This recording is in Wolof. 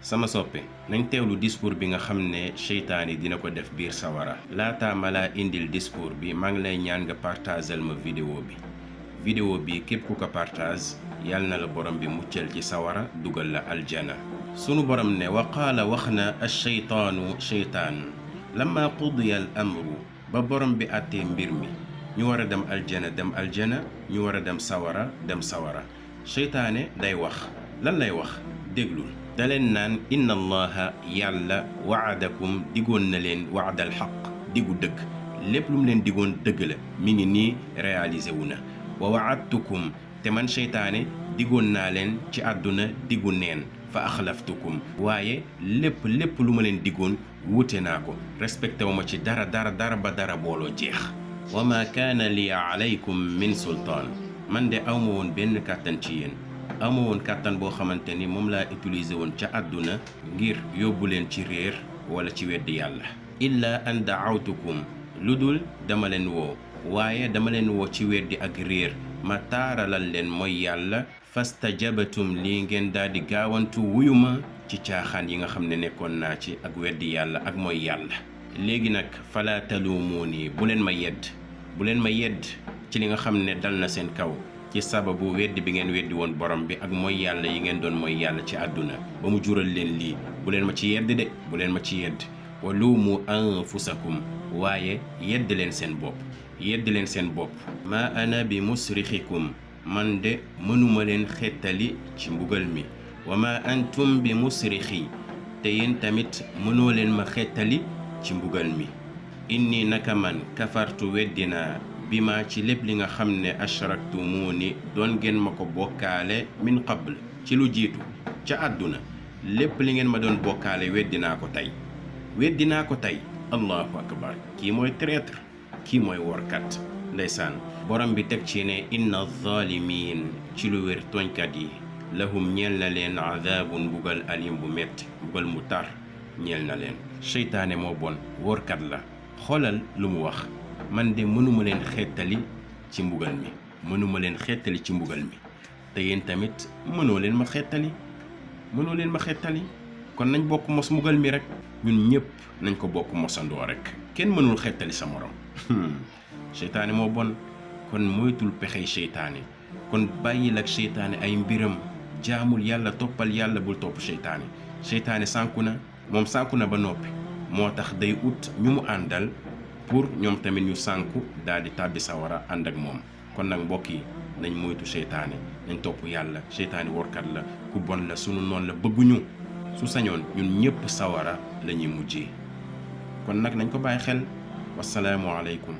sama soppe nañ teewlu discours bi nga xam ne seytaane dina ko def biir sawara laata ma laa indil discours bi maa ngi lay ñaan nga partagel ma vidéo bi képp ku ko partage yàlla na la borom bi muccal ci sawara dugal la aljana sunu borom ne wa qaala wax na asheytaanu seytaan lamma qudiya al amru ba borom bi àttee mbir mi ñu war a dem aljana ñu war a dem sawara seytaane day wax lan lay wax déglul da leen naan inna allaha yàlla waadakum digoon na leen waadal xaq digu dëgg lépp lu mu leen digoon dëgg la mi ngi nii réalisé wu na wa waadtukum te man seytaane digoon naa leen ci àdduna digu neen fa axlaftukum waaye lépp lu ma leen digoon wuute naa ko respecté wu ma ci dara ba dara booloo jeex wa ma kaana li alaykum min sultaan man de awma woon benn kàttan ci yéen awma woon kàttan boo xamante ni moom laa utilisé woon ca àdduna ngir yóbbu leen ci réer wala ci weddi yàlla illa an daawtukum lu dul dama leen woo waaye dama leen woo ci weddi ak réer ma taaralal leen mooy yàlla fastajabatum lii ngeen daal di gaawantu wuyu ma ci caaxaan yi nga xam ne nekkoon naa ci ak weddi yàlla ak mooy yàlla léegi nag fala taluumuuni bu leen ma yedd ci li nga xam ne dal na seen kaw ci sababu weddi bi ngeen weddi woon borom bi ak mooy yàlla yi ngeen doon mooy yàlla ci àdduna ba mu jural leen lii bu leen ma ci yedd de bu leen ma ci yedd wa luumu anfusakum waaye yedd leen seen bopp ma ana bi musrixikum man de mënuma leen xettali ci mbugal mi wa ma antum bi musrixi te yéen tamit mënoo leen ma xettali ci mbugal mi inni naka man kafartu weddinaa bi ma ci lépp li nga xam ne ashraktumuuni doon ngeen ma ko bokkaale min qabl ci lu jiitu ca àdduna lépp li ngeen ma doon bokkaale weddinaa ko tey allahu akbar kii mooy traître kii mooy workat ndeysaan borom bi teg ci ne inna zaalimiin ci lu wér tooñkat yi lahum ñeel na leen adaabun mbugal alim bu metti mbugal mu tar ñeel na leen seytaane moo bon workat la xoolal lu mu wax man de mënuma leen xettali ci mbugal mi te yéen tamit mënoo leen ma xettali kon nañ bokk mos mbugal mi rek ñun ñëpp nañ ko bokk mosandoo rek kenn mënul xettali sa morom seytaane moo bon kon moytul pexey seytaane kon bàyyil ak seytaane ay mbiram jaamul yàlla toppal yàlla bul topp seytaane sànku na ba noppi moo tax day ut ñu mu àndal pour ñoom tamit ñu sànku daal di tàbbi sawara ànd ak moom kon nag mbokk yi nañ moytu seytaane nañ topp yàlla seytaane workat la ku bon la sunu noon la bëgguñu su sañoon ñun ñëpp sawara la ñuy mujjee kon nag nañ ko bàyyi xel wasalaamu aleykum